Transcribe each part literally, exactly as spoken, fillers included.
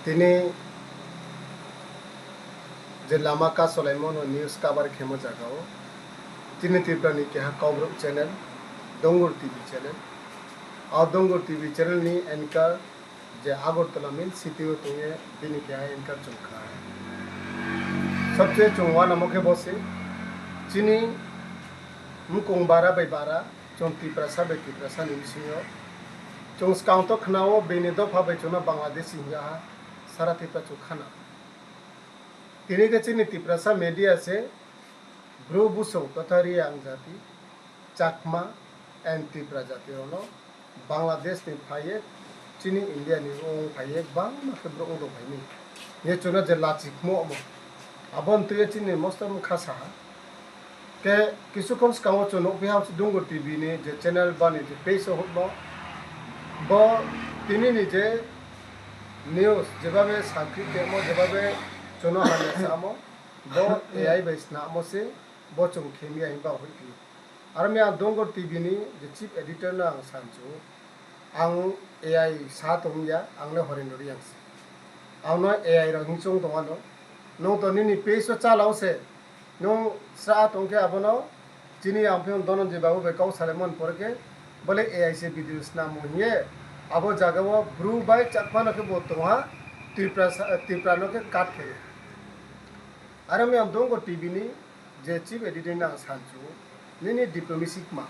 Tini je lama kasolaimo no news cover khemo jaga o, chini Tripura ni keha Kokborok channel, Dongur T V channel. O Dongur T V channel ni anchor je Agartala main city o tongye bini keha anchor chwng kha. Sabse chwng uanamo khe bo se chini mukung bara bai bara chwng Tiprasa bai Tiprasa ni bisingo chwng swkang to khna o bini dopha bai chwngno Bangladesh hingya ha sara Tripura chwng khana. Tini khe chini Tiprasa media se Bru busung totha Riang jati, Chakma and Tripura jati rokno Bangladesh ni phaiye chini India ni wng phaiye bangma khe borok wng tong phaini. Ye chwngno je lachikmo omo. Aboni twiwi chini mosto wngkha saha. Ke kisu khon swkango chwng nukphi ha Dongur T V ni je channel bani je page o hwnmo. Bo tini ni je news jebabe sakri temo jebabe chwngno hamya samo. Bo A I bai snamo se bo chwng khemya hinba hoi phi. Aro mi ang Dongur T V ni je chief editor no ang sanchu. Ang A I sa tongya, ang le Horendra Riang se. Ang no A I rok hing chung tong ano. Nung to nini page o chalao se. Nung sa tong khe abono chini ang phiung Dhananjay babu bai kau salai mon por khe bole A I se video snamo hiye. Abo jaga o Bru bai Chakma no khe bo tongha Tripura sa-, Tripura no khe cut khe. Aro mi ang Dongur T V ni je chief editor nang sanchu, nini diplomacy kma?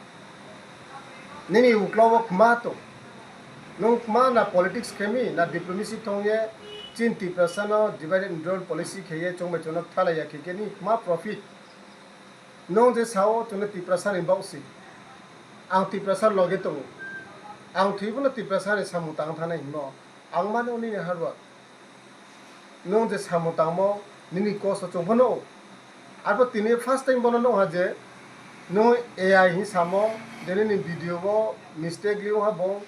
Nini ukla o kma to? Nung kma na politics khemi na diplomacy thongye chin Tiprasa no divide and rule policy kheye chongbai chongno thalaiya khe khe ni kma profit? Nung je sao chwngno Tiprasa ni bausi. Ang Tiprasa loge tongo. Ang thwibo no Tiprasa ni samung tang thanai hino. Ang mano nini hardwork. Nwng je samung tangmo nini kosto chwng phano. Arbo tini first time bono nukha je nwng A I hin samo je nini video o mistake liyo ha bo.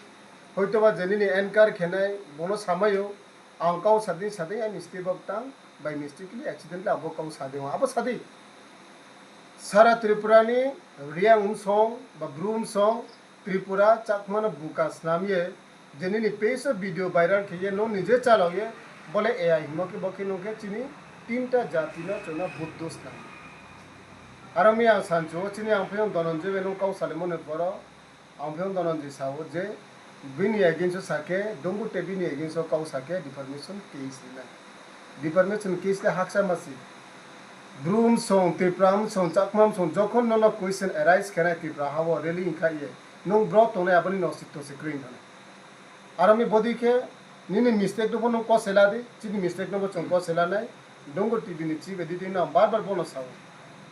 Hoitoba je nini anchor khenai bono samayo. Ang kau sading sading ani step up tang by mistakenly, accidentally abo kau sading abo sadi. Sara Tripura ni Riang umsong ba Bru umsong Tripura Chakmano buka snamye je nini page o video viral kheye no nije chalokye bole A I himo khe bo khe nung khe chini tinta jati no chwngno buddo snam. Aro mi ang sancho chini ang phiyong Dhananjay bai nung kau salimoni poro ang phiyong Dhananjay sao je bini against o sakhe Dongur tei bini against o kau sakhe defamation case rinai. Defamation case le haksa masi. Bru umsong, Tripura umsong, Chakma umsong, jokhon nono question arise khenai Tripura hao rally wngkha ye, nwng bro tongnai aboni nosik tosik kwrwi wngkha. Aro mi bodi khe nini mistake no bo nwng kosela di, chini mistake no bo chwng kosela nai. Dongur T V ni chief editing no ang bar bar bono sao.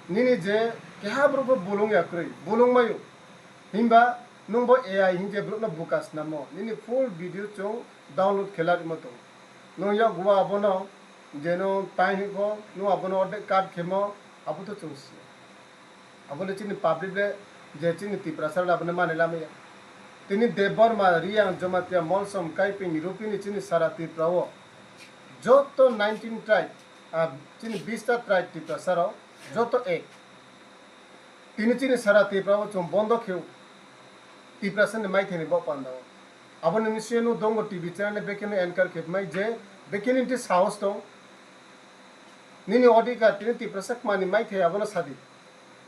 Nini je keha bro bo bolong ya kwrwi, bolong mayo. Himba nwng bo A I hin je borokno buka snamo, nini full video chwng download khe larwimo tongo. Nwng yakgo abono je nwng time hinpho nwng abono ordek cut khemo, abo to chwng si. Abole chini public le je chini Tiprasa le abono mani lamaya. Tini Debbarma, Riang, Jamatia, Molsom, Kaiping, Rupini chini sara Tripura o joto nineteen tribe, ah, chini bista tribe Tiprasa rok joto ek. Tini chini sara Tripura o chwng bondo kheo Tiprasa ni maithai ni bo panda o. Aboni misi no Dongur T V channel ni bekhe no anchor khepmai je bekhe ni twi sahos tong. Nini odhikar tini Tiprasa kma ni maithai abono sadi.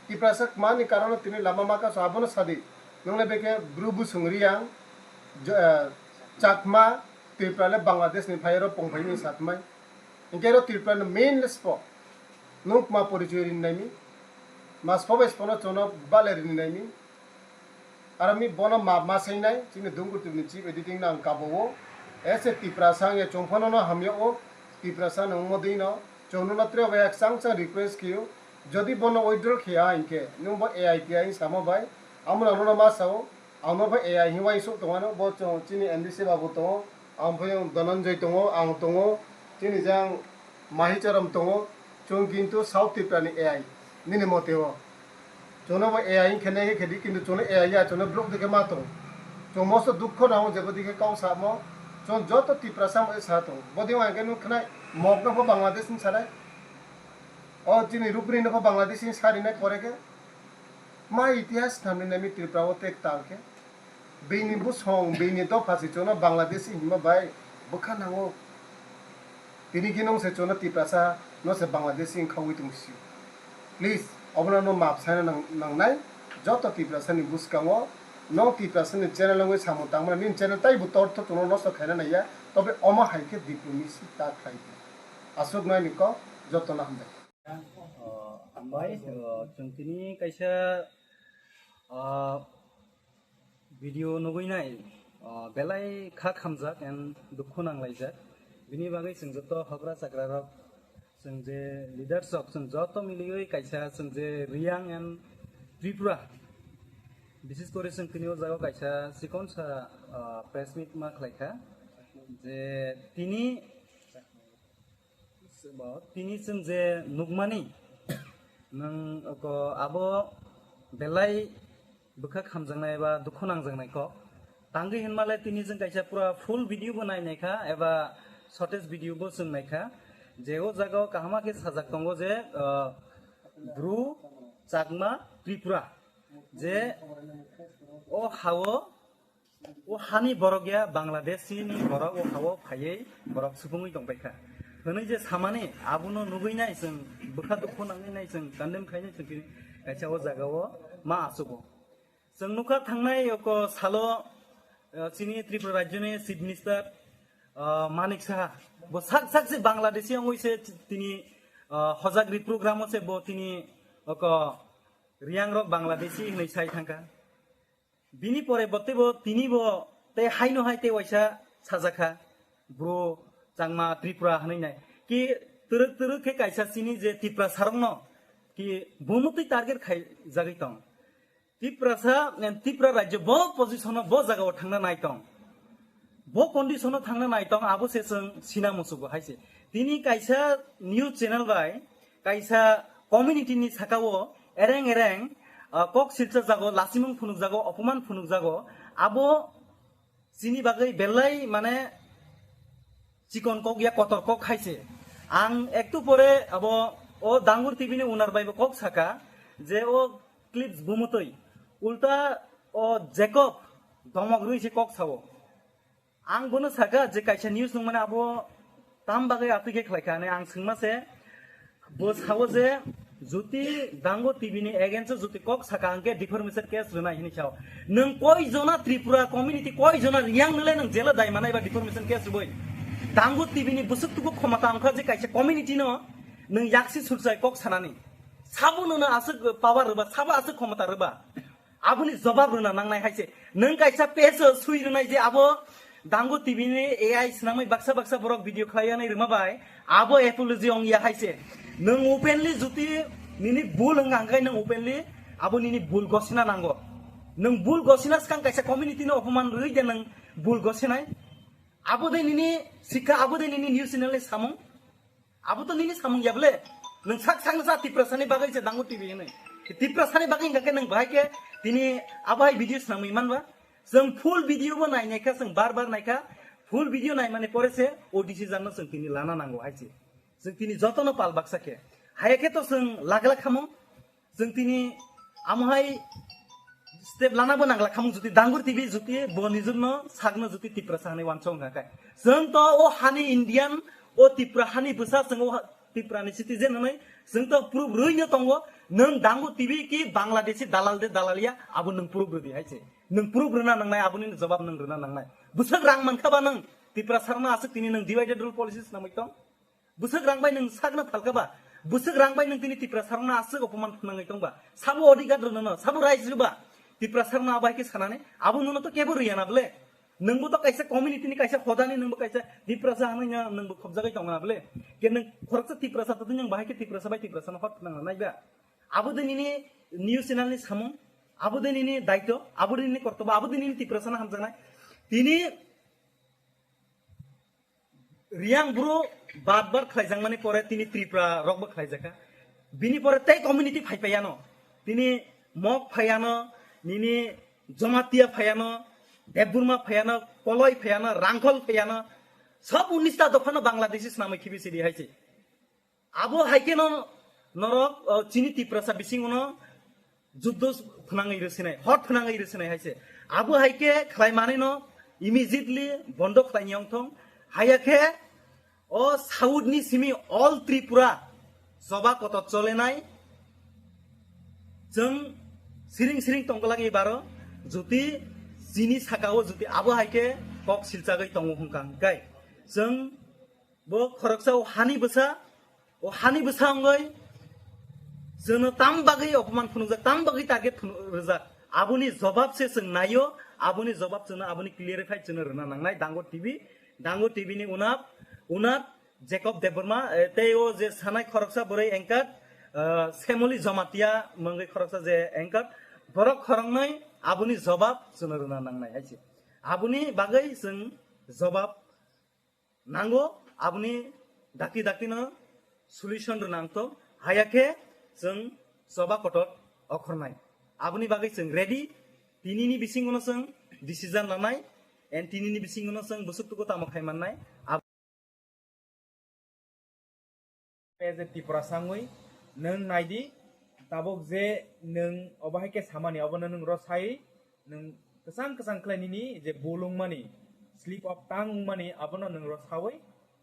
Tiprasa kma ni karon tini lama maka so abono sadi. Nongle bekhe Bru busung Riang, Jo-, eh, Chakma, Tripura le Bangladesh ni phai ro pongphai ni satmai. Hinkhe ro Tripura no main le spo. Nwng kma porichoi rini naimi? Mas phobai spono chono bale rini naimi? Aro mi bono map ma sainai, chini Dongur T V ni chief editing no ang kabo o. Ese Tiprasa ang ye chongphano no hamya o. Tiprasa no wngmo dei no. Chwng no tre bai chang chang request khiyo. Jodi bono withdraw khiya hinkhe, nwng bo A I T I samo bai. Amo no no ma sao. Ang no bo A I hin uaisuk tongmano, bo chwng chini M D C babu tongo, ang phai Dhananjay tongo, ang tongo, chini jang Mahicharam tongo, chwng kintu South Tripura ni A I, nini mote o. Chwngno bo A I hin khenai khe khedi, kintu chwngno A I ya, chwngno block dikhe ma tong. Chwng moso dukho nango jebo dikhe kau samo, chwng joto Tiprasa mo sa tong. Bodi uaikhe nuk khnai, mok no pho Bangladesh ni sanai. O chini Rupini no pho Bangladesh ni sarinai pore khe. Ma itihas thamni nami Tripura o tek tal khe. Bini bosong, bini dopha se chono Bangladeshi hinma bai bwkha nango. Tini khe nong se chono Tiprasa, no se Bangladeshi wngkhaui tong si. Please, obono no map saina nang-, nangnai. Joto Tiprasa ni bwskango, no Tiprasa ni channel wngwi samung tangmani, nini channel taibo tor thok chono nosto khaina naiya, tobe omo hai khe diplomacy ta khlai di. Aswk nai ni kok, joto no hambai. O, hambai, o, chwng tini kaisa, o, video nugwi nai, o, belai kha khamjak and dukhu nanglaijak. Bini bagwi chwng joto hogra chakrarok, chwng je leaders rok, chwng joto miliwi kaisa chwng je Reang and Tripura, bises kore chwng tini o jaga kaisa chikonsa, o, press meet ma khlaikha. Je tini Bo tini chwng je nukmani, nwng oko abo belai bwkha khamjaknai ba dukhu nangjaknai kok. Tangwi hinmale tini chwng kaisa pura full video bo nai naikha eba shortest video bo chwng naikha. Je o jaga o kahama khe sajak tongo je, ah, Bru, Chakma, Tripura. Je o hao O hani borok ya Bangladeshi ni borok o hao phaiwi borok supungwi tongpaikha. Hwnwi je samani abono nugwi nai chwng bwkha dukhu nangwi nai chwng condemn khainai chwng tini kaisa o jaga o ma achugo. Chwng nukha thangnai oko salo, eh, chini Tripura rajyoni Chief Minister, eh, Manik Saha bo sak sak se Bangladeshi wngwi se tini, eh, hojagri program o se bo tini oko Reang rok Bangladeshi hwnwi sai thangkha. Bini pore bo teibo tini bo tei haino hai tei waisa sajakha, Bru, Changma, Tripura hwnwi nai. Ki twrwk twrwk khe kaisa chini je Tiprasa rokno ki bumutwi target khai jagwi tong. Tiprasa, Tripura rajyo bo position o bo jaga o thangna nai tong. Bo condition o thangna nai tong, abo se chwng sina musugo hai se. Tini kaisa news channel bai kaisa community ni saka o ereng ereng, ah, kok silcha jago, lasimung phunuk jago, opoman phunuk jago, abo chini bagwi belai mane chikon kok ya kotor kok hai se. Ang ektu pore abo o Dangur T V ni owner bai bo kok saka je o clips bumutwi ulta o Jacob domok rwi se kok sao. Ang bono saka je kaisa news nung mane abo tam bagwi atwi khe khlai kha hinwi ang swngma se. Bo sao je juti Dangu T V ni against o juti kok saka hwnkhe defamation case rwnai hinwi sao. Nwng koi jona Tripura community koi jona Reang nole nwng jela dai manai ba defamation case rwbai. Dangu T V ni bwswk tuku khomota wngkha je kaisa community no nwng yaksi surchai kok sanani. Sabo nono aswk power rwba, sabo aswk khomota rwba. Aboni jobab rwna nangnai hai se. Nwng kaisa page o sui rwnai je abo Dangu T V ni A I swnamwi baksa baksa borok video khlai yani rwma bai abo apology ong ya hai se. Nwng openly juti nini bul hwnkha hwnkhe nwng openly abo nini bul gosina nango. Nwng bul gosina swkang kaisa community no opoman rwi de nwng bul gosinai. Abo de nini sikha, abo de nini news channel ni samung. Abo to nini samung ya bole. Nwng sak sak sa Tiprasa ni bagwi se Dangu T V hinwi. Tiprasa ni bagwi hwnkha khe nwng bahai khe tini abo hai video swnamwi manba. Chwng full video bo nai naikha, chwng bar bar naikha. Full video naimani pore se o decision no chwng tini lana nango hai se. Chwng tini jotono pal baksa khe. Haya khe to chwng lagla khamung. Chwng tini amo hai step lana bo nangla khamung juti Dangur T V juti bo nijwkno sakno juti Tiprasa hinwi wansong wngkha khe. Chwng to o hani Indian, o Tipra hani bwsa chwng o ha-, Tipra ni citizen hinwi chwng to proof rwino tongo. Nwng Dangu T V ki Bangladeshi dalal de dalal ya abo nwng proof rwdi hai se. Nwng proof rwna nangnai, aboni jobab nwng rwna nangnai. Bwswk rang mankha ba nwng Tiprasa rokno aswk tini nwng divided rule policy swnamwi tong. Bwswk rang bai nwng sakno phalkha ba, bwswk rang bai nwng tini Tiprasa rokno aswk opoman phnangwi tong ba, sabo odhikar rwno no, sabo rights rwba, Tiprasa rokno abo hai khe sanani, abo nwngno to kebo rwya na bole. Nwngbo to kaisa community ni kaisa hodani, nwngbo kaisa Tiprasa hwnwi no nwngbo khobjagwi tongo na bole. Ke nwng khoroksa Tiprasa totwi nwng bahai khe Tiprasa bai Tiprasa no hot phnangna nai ba. Abo de nini news channel ni samung, abo de nini daito, abo de nini kortobo, abo de nini Tiprasa no hamjaknai. Tini Reang bru bad bar khlaijakmani pore tini Tripura rok bo khlaijakha. Bini pore tei community phai phaiano. Tini Mok phaiano, nini Jomatia phaiano, Debburma phaiano, Koloi phaiano, Rangkhol phaiano. Sob unista dophano Bangladeshi swnamwi khibi sidi hai se. Abo hai khe no norok, o, chini Tiprasa bisingo no juddo phnangwi rwsinai, hot phnangwi rwsinai hai se. Abo hai khe khlai manwi no immediately bondo khlai ni wng thong. Haya khe o South ni simi all Tripura joba kotor cholenai. Chwng siring siring tongglagwi baro, juti chini sakao juti abo hai khe kok silchagwi tongo hwnkha hwnkhe chwng bo khoroksa o hani bwsa, o hani bwsa wngwi chwngno tam bagwi opoman phunukjak, tam bagwi target phunu-, rwjak. Aboni jobab se chwng naio, aboni jobab chwngno, aboni clarify chwngno rwna nangnai. Dango T V, Dango T V ni unap, unat Jacob Debbarma, eh, tei o je sanai khoroksa bwrwi anchor, eh, Semoli Jamatia mungwi khoroksa je anchor, borok khoroknwi aboni jobab chwngno rwna nangnai hai se. Aboni bagwi chwng jobab nango, aboni dakti dakti no solution rwnang to, haya khe chwng choba kotor okhornai. Aboni bagwi chwng ready, tinini bisingo no chwng decision lanai, and tinini bisingo no chwng bwswk tuku tamo khai mannai. As a Tiprasa wngwi nwng nai di, tabuk je nwng obo hai khe samani, obono nwng rw sai, nwng kwchang kwchang khlai nini je bul wngmani, slip of tongue wngmani, abono nwng rw saui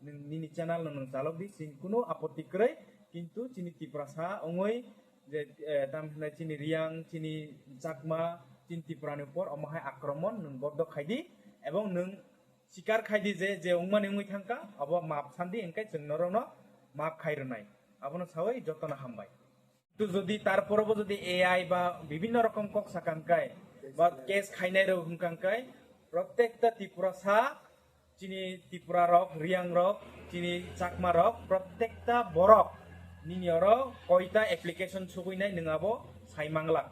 nwng nini channel no nwng chalok di, chini kunu apotti kwrwi. Kintu chini Tiprasa wngwi je, eh, tam hinai chini Riang, chini Chakma, chini Tripura ni upor omo hai akromon nwng boddo khai di, ebong nwng sikar khai di je, je wngmani wngwi thangkha, abo maap san di, hwnkhe chwng norokno maap khai rwnai. Abono saui jotono hambai. Tu jodi tarpore bo jodi A I ba bibhinno rokom kok sakha hwnkhe, ba case khainai rok hwnkha hwnkhe, prottekta Tiprasa, chini Tripura rok, Riang rok, chini Chakma rok, prottekta borok nini oro koita application sugui nai nwng abo sai mangla.